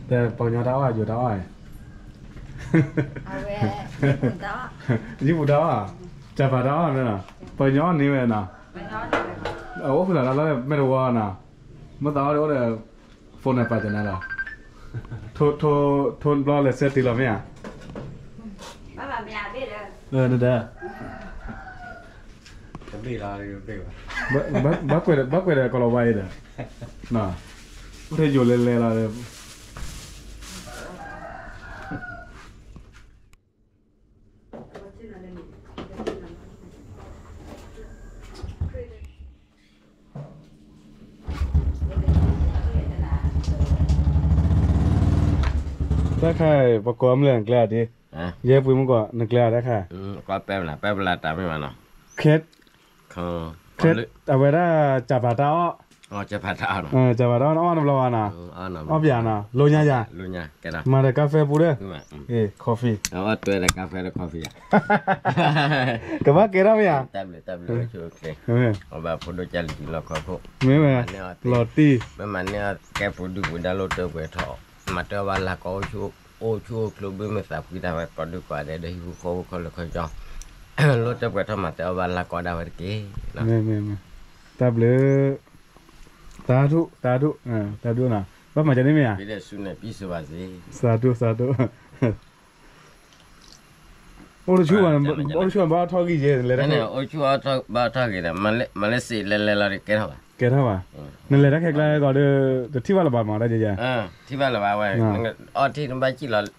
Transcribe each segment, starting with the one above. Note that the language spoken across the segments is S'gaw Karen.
ပှၤကညီတၢ်အီၣ် ယိၤတၢ်အီၣ်, ယံၣ်ပူၤတၢ်အီၣ်, ကၠၣ်ပၤတၢ်အီၣ်, ပှၤကညီအီၣ်န့ၢ်ဝဲနီၤ, အအိၣ်ဖုလီၤတၢ်လီၢ်မ့ၢ်တဝီနီၤ, မ့ၢ်သးအီၣ်ဒီးအိၣ်ဒီး phone န့ၣ်ပာ်စၢၤနၤလီၤ, ထိဘျီလဲၤဆၢတ့ၢ်လီၤမ့ၢ်ဧါ, နဒီး ဘၣ်ကွဲးဒီးကီၤလီၤဝါအံၤဒီး, အိၣ်ထဲယိၤလဲၤလဲၤလီၤဒီး, တၢ်ခါအံၤ ပကိးမုၢ်လၢနကျဲဧါဒ်, ယဲပှ့ၤမုၢ်ကီး နကျဲဧါတၢ်ခါ, ပပလၢတၢ်မ့ၢ်ဘၣ်နီၤ, ခဲ အဝဲဒၣ် ကၠၣ်ပၤတၢ်အီၣ်, ကၠၣ်ပၤတၢ်အီၣ်နီၤ, အီၣ်နဘျီဘၣ်နီၤ, အီၣ်ပၠးနီၤ, လိညါယၤ, မၤဒီးကါဖဲပူၤဒီး, coffee, ကဘၣ်ကဲထီၣ်မ့ၢ်ဧါ, မ့ၢ်ဝဲ လီၤတံၢ် မ့ၢ်မၤန့ၢ်အီၤကဲပူၤဒုၣ်ပူၤဒါလိာ်တၢ်ပှဲၤထီၣ်, မၤတၢ်ဘၣ်လၢကီၢ် အိၣ်ဆူၣ်အိၣ်ချ့ဘၣ်မ့ၢ်သးဖှံတၢ်ဝဲ ကီၢ်ဒုၣ်ကီၢ်ဒဲးဒီးဟံၣ်ဖိဃီဖိခဲလၢာ်ခဲဆ့, လိာ်တၢ်ပှဲၤထီၣ်မၤတၢ်အီၣ်ဘၣ်လၢကီၢ်ဒၣ်ဝဲတက့ၢ်, မ့ၢ်မ့ၢ်မ့ၢ်, တၢ်ဘျုး, သးဒူၣ် သးဒူၣ်, သးဒူၣ်နီၤ, ဘၣ်မၤကန့ၣ်မ့ၢ်ဧါ, သးဒူၣ် သးဒူၣ်, အိၣ်တဆူၣ်, အိၣ်တဆူၣ်ဘၣ်ထီၣ်ဂံၢ်ယဲၢ်လဲၤတၢ်, အိၣ်ဆူၣ်ဘၣ်ထီၣ်ဂံၢ်ဒီး မၤလၢစံးလဲၤလဲၤလီၤဒီးကဲထီၣ်ဘၣ်, ကဲထီၣ်ဘၣ်, နလဲၤတၢ်ခဲကျါဂီၤဒီး တထံၣ်ဘၣ်လၢၤဘၣ်မးတၢ်ယဲယဲ, ထံၣ်ဘၣ်လၢၤဘၣ်ဝဲ, အီထံၣ်နဘၣ်စံၣ်လီၤ,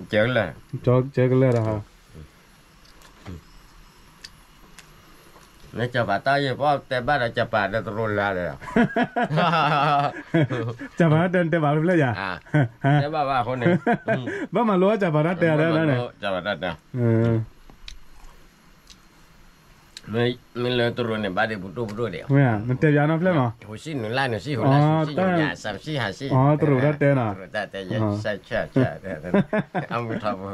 ကၢကလၢာ်, ကၢကလၢာ်ဒီး လၢကၠၣ်ပၤတၢ်အီၣ်ယဲၢ် ပှၤတဲဘၣ်ဒီးကၠၣ်ပၤဒီးတရူးလၢာ်ဒီး, ကၠၣ်ပၤတၢ်တဲဘၣ်ဖဲလဲၣ်ယၤ, တဲဘၣ်ဘၣ်အဃိန့ၣ်, ဘၣ်မၤလိကၠၣ်ပၤတၢ်တဲအီၤဒီး, ကၠၣ်ပၤတၢ်တဲ, မ့ၢ်လၢတရူးန့ၣ် ဘၣ်ဒ့ပူၤဒိၣ်ပူၤဒိၣ်ဒံး, နတဲပၠးနီၤဖျဲၣ်မး, ဟိးဆံနုာ်လၢ်နုာ်ဆံဟိးလၢ်ဆံနုာ်ယၤ စၢ်ဆံဟးဆံ, တရူးတၢ်တဲနီၤ, တရူးတၢ်တဲယဲၢ် စဲးဆၢ, အမုၢ်ထီဘိ,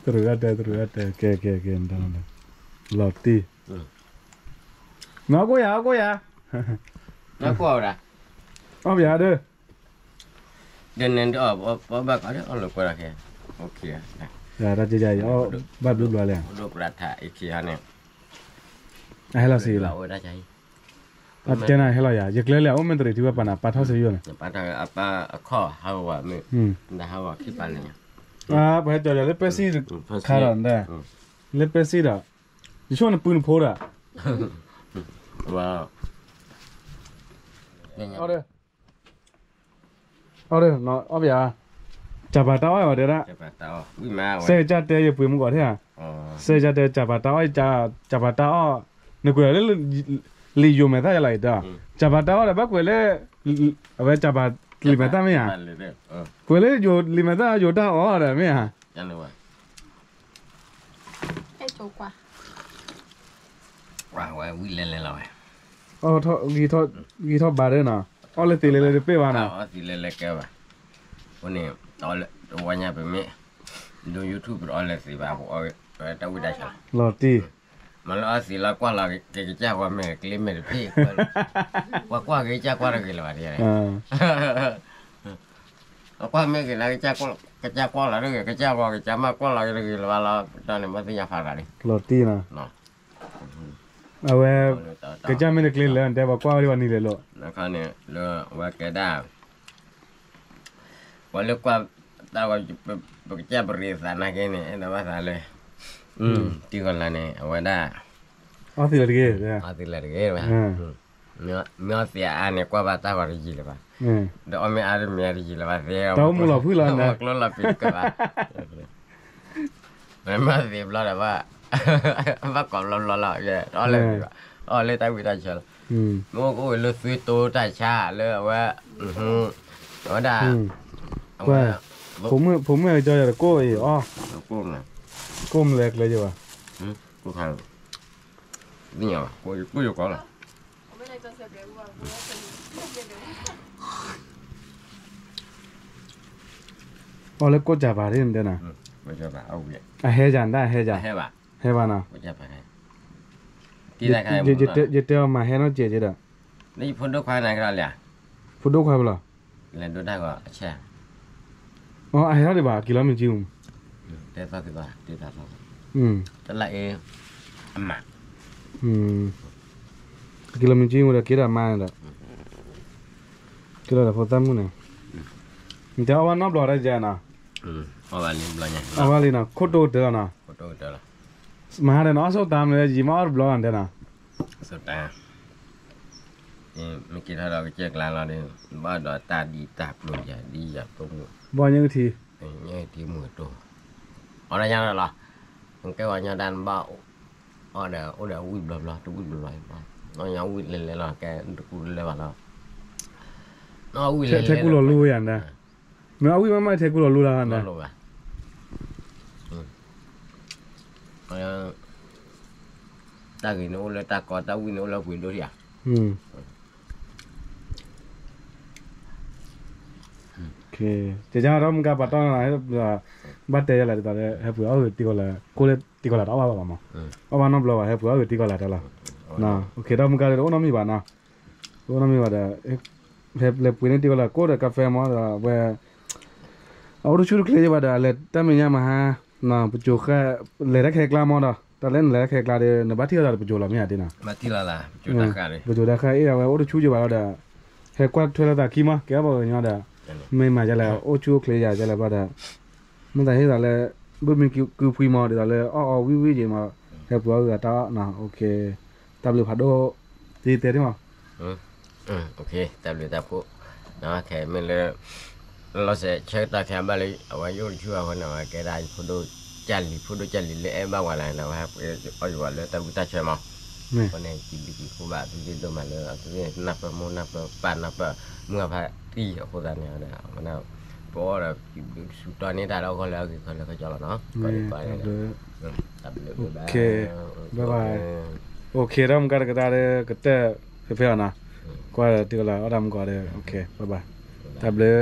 တရူးတၢ်တဲ တရူးတၢ်တဲ ကဲကဲကဲ, လီၤတံၢ်, နအီၣ်ကိၣ်ယၤ အီၣ်ကိၣ်ယၤ, နကွၢ်ဝဲဒၣ်, အီၣ်ပယၤဒီး, ဒ်န့ၣ်ဒီး ပဘၣ်ကီးလၢအီၣ်လၢကွၢ်ဒီးခဲ, တၢ်ကဲယၤအီၣ်ဘၣ်ဘျုးဘျီလဲၣ်, ဒိၣ်ပြးထးအံၤခံဂၤန့ၣ်, အဟဲလီၤစံးလီၤ, အတဲနၤဟဲလီၤယၤ ယကျဲလၢအအိၣ်မ့ၢ်တရံးထံဝဲပၤနၤ ပာ်ထီၣ်ဆၢယိၣ်န့ၣ်, ပာ်ထီၣ်အပၢ်အခီၣ်ဟးဂီၤမ့ၢ်, ဒီးဟးဂီၤခံပၤန့ၣ်, ပဟဲကၠီၤယၤလၢပဲစံၣ်ခါဒီး, လၢပဲစံၣ်ဒီး, ယဆိကမိၣ်နပုၢ်နဖိဒီး, အီၣ်ဒီး, အီၣ်ဒီး, အီၣ်ပယၤ, ကၠၣ်ပၤတၢ်အီၣ်ဝဲတဲဒၣ်, စဲကစၢ်တဲယပှ့ၤမုၢ်ကီးထဲဧါ, စဲကစၢ်တဲကၠၣ်ပၤတၢ်အီၣ်, ကၠၣ်ပၤတၢ်အီၣ်, နကွဲးလၢ လံာ်ယိၤမဲာ်သၣ်ယလီၤအံၤဒီး, ကၠၣ်ပၤတၢ်အီၣ်ဒီး ဘၣ်ကွဲးလၢ, အဝဲကၠၣ်ပၤလံာ်မဲာ်သၣ်မ့ၢ်ဧါ, ကွဲးလၢယိၤလံာ်မဲာ်သၣ်ယိၤတၢ်အီၣ်ဒီးမ့ၢ်ဧါ, ဝဲဝံၤလဲၤလဲၤလီၤဝဲ, ဂံၢ်ထီၣ်ဘါဒီးနီၤ, အီၣ်လၢသ့လဲၤလဲၤတပ့ၢ်ဘၣ်နီၤ, အီၣ်သ့လဲၤလဲၤကဲဘၣ်, အဃိန့ၣ်, တဝီညါပမ့ၢ်, ဒိ YouTube ပအီၣ်လၢသ့ဘၣ် ပအီၣ်တၢ်ဝံၣ်တၢ်ဆၢ, လီၤတံၢ် မ့ၢ်လၢအီၣ်သ့လီၤကွၢ်လီၤက့ၤကစၢ်ဝီမ့ၢ်ကျ့မ့ၢ်တဖ့ၣ်, ပှၤကွၢ်က့ၤကစၢ်ကွၢ်တဂ့ၤလၢၤဘၣ်, အကွၢ်မ့ၢ်ဂ့ၤလၢ ကစၢ်ကွၢ်လီၤတဂ့ၤ, ကစၢ်ဝီကစၢ်မၢ်ကွၢ်လီၤတဂ့ၤလၢၤဘၣ်လီၤ, ဒီးန့ၣ်မ့ၢ်သ့ၣ်ညါဖးရၤလံ, လီၤတံၢ်နီၤ, အဝဲ, ကစၢ်မ့ၢ်တကျ့လၢၤ နတဲပှၤကွၢ်ဝဲဒၣ်ပှၤနံၤလဲၤလိာ်, န့ၣ်လၢအဝဲကဲဒၣ် ပှၤလၢကွၢ်တၢ်ဝဲ, ပကစၢ်ပရံးသးနာ်က့န့ၣ် အဲၣ်ဒိးဘၣ်သးလၢ, တံၤကီၢ်လၢန့ၣ် အဝဲဒၣ်, အီၣ်သံလၢတဂ့ၤ, အီၣ်သံလၢတဂ့ၤဝဲ, မ့ၢ်အီၣ်သံအါန့ၣ် ကွၢ်ဘၣ်တၢ်ဂီၤတယံၤလၢၤဘၣ်, ဒီးအီၣ်မ့ၢ်အါတမံၤအါတယံၤလၢၤဘၣ်သ့, တၢ်အိၣ်မူလီၤဖုၣ်လီၤန့ၣ်, ကျိလီၤပံၤကဘၣ် မ့ၢ်သ့ဘျီဒီးဘၣ်, ဘၣ်ကိးဘျီဘျီလီၤ, အီၣ်လၢသ့ဘၣ်, အီၣ်လၢတၢ်ဝံၣ်တၢ်ဆၢလီၤ, မ့ၢ်အိၣ်ဝဲလၢသွ့တိတၢ်ဆါလၢအဝဲ, အဝဲဒၣ်, အဝဲ, ဖိမုၣ်အကစၢ်ယၤတကိၣ်အံၤအီၣ်, ကိၣ်မလဲၤကျဲယဘၣ်, ကိၣ်ခါ, သ့ၣ်ညါဘၣ်, ကိၣ်ယကိၣ်ယကိၣ်လီၤ အီၣ်လၢကိၣ်ကၢ်ပၤဒ်နတဲနၤ, အဟဲယၤဒၣ်ဟဲယၤ, ဟဲဘၣ်နီၤ, ယတဲအီၤမၤဟဲနီတစဲးက့ဒီး, ဖိဒိၣ်ခွါပလီၤ, လဲၤဒိတၢ်ဂီၤအဆၢ, အဟဲထီၣ်ဒံးဘၣ် အက့ၤလီၤမ့ၢ်ကၠံမူ, တဲသီသီ, တလၢအ့, အမး, အက့ၤလီၤမ့ၢ်ကၠံမူဒီးက့ၤဒၣ်မါန့ၣ်ဒီး, က့ၤလီၤဒီးဖိသၣ်မုၣ်န့ၣ်, နတဲအီၣ်ဘၣ်နီတဘျီတၢ်ကဲနီၤ, အီၣ်ဘၣ်လံနီၤ, ခိၣ်တိၢ်တၢ်လီၤနီၤ, မဟါဒီးနီၤ အီၣ်ဆိတၢ်မ့ၢ်ယံာ်မးအီၣ်တဘျီဂၤဒဲးနီၤ, ဆိတၢ် မ့ၢ်က့ၤထီၣ်ဒီးကစၢၢ်ကျါလီၤဒီး, ဘၣ်ဒီးတၢ်ဒ်တၢ်ပျိယၤဒ်ယၤပျိမုၣ်, ဘီညၣ်ထံ, ညၣ်ထံမုၢ်ကတိၢ်, အီၣ်ဒၣ်ညါလီၤ, နကဲဝဲညီဒၣ်နဘၣ်, အီၣ်ဒီးအိၣ်ဒီးဝံၣ်ဘျီဘျီ တဝံၣ်ဘျီဘျီ, အီၣ်ညါဝံၣ်လဲၤလဲၤလီၤ ကဲတကူလၢဘၣ်လီၤ, ထဲကူလီၤလူယၤနဒၣ်, မ့ၢ်အီၣ်ဝံၣ်မးမးထဲကူလီၤလူလၢနဒၣ် တၢ်ဂ့ၤန့ၣ်အိၣ်လၢတၢ်ကီ, တၢ်ဝံၣ်န့ၣ်အိၣ်လၢပှ့ၤဒိၣ်ထံဧါ, ကဲကဒီးမုၢ်ကါပာ်တီၢ်နီၤ, ဘၣ်တဲယၤလၢဒ်သိးလၢ ဟဲပှ့ၤအီၣ်ဂ့ၤတံၢ်ကီၢ်လၢ်, ကိၣ်လၢတံၢ်ကီၢ်လၢ်တအီၣ်ဘၣ်ဘၣ်မး, အီၣ်ဘၣ်နီတဘျီဘၣ် ဟဲပှ့ၤအီၣ်ဂ့ၤတံၢ်ကီၢ်လၢ်တၢ်လီၤ, ဒီးမုၢ်ကါဒီးတအိၣ်နီတမံၤဘၣ်နီၤ, တအိၣ်နီတမံၤဘၣ်ဒီး ဟဲလဲၤပှ့ၤန့ၢ်တံၢ်ကီၢ်လၢ်ကိၣ်ဒီးကါဖဲမးဒီးဝဲ အအိၣ်တဆူၣ်တချ့ဘၣ်ဒီး အလဲၤတၢ်မဲာ်ညါမဟါ, ပစိၤဃဲ လဲၤတၢ်ခဲကျါမးဒီး တၢ်လၢနလဲၤတၢ်ခဲကျါဒီး နဘၣ်ထံၣ်လိာ်သးဒီးပစိၤလီၤမ့ၢ်ဧါတ့ၢ်နီၤ, ပစိၤတၢ်ဃာ်အ့ၣ်ဒၣ်ဝဲအိၣ်တဆူၣ်က့ဘၣ်လီၤဒီး ဟဲကွၢ်ထွဲလိာ်သးခံမး ကဲဘၣ်ပှၤကညီဒီး မ့ၢ်မၤဒ်လဲၣ် အိၣ်ဆူၣ်အိၣ်ချ့ယၤဒ်လဲၣ်ဘၣ်ဒီး မ့ၢ်သးဟ့ၣ်သးလၢ ဘုမံကုဖံမးဒ်သိးလၢအီၣ်အီဝံၣ်ဝံၣ်က့မး ဟဲပှ့ၤအီၣ်ဂ့ၤတၢ်အီၣ်နီၤ, တၢ်ဘျုးဖးဒိၣ် တတဲတ့ၢ်မး တၢ်ဘျုးတၢ်ဖှိၣ်, ခဲမ့ၢ်လၢ လီၤစဲးဆၢကတီၢ်ခဲအံၤဘၣ်လၢ အဝဲယအိၣ်တဆူၣ်အဃိန့ၣ် အဝဲကဲဒၣ်ယဖိဒိၣ်ကၢ်လံၤ ဖိဒိၣ်ကၢ်လံၤလၢအဲၣ်ဘၣ်ဝဲလၢန့ၣ် အဝဲဟဲပှ့ၤအီၣ်ယဝဲလၢတၢ်ဝံၣ်တၢ်ဆၢမး, အဃိန့ၣ် စံးဘျုးစံးဖှိၣ်ဘၣ်သုသ့ၣ်ဒိၣ်မးလၢ သုသ့ၣ်နၢ်ပၢၢ်မိၢ်နၢ်ပၢၢ်ပၢ်နၢ်ပၢၢ်မုၢ်အဖါတံၢ်အဃိသတးန့ၣ်ဒီး ပအိၣ်ဒီးစံးဘျုးစူးတီန့ၢ်တၢ်လၢအဂီၢ်လၢအဂ့ၤခီလၢကစီလီၤနီၤ, တၢ်ဘျုး, တၢ်ဘျုး, ဘၣ်ဘၣ်, အိၣ်ခ့ ဒီးမုၢ်ကါတကဒါဒီးကတၢၢ်ဖဲဖဲအီၤနီၤ, ကွၢ်ဒီးတံၢ်ကီၢ်လၢ်အီၣ်တၢ်မူကီးဒီး ဘၣ်ဘၣ်, တၢ်ဘျုး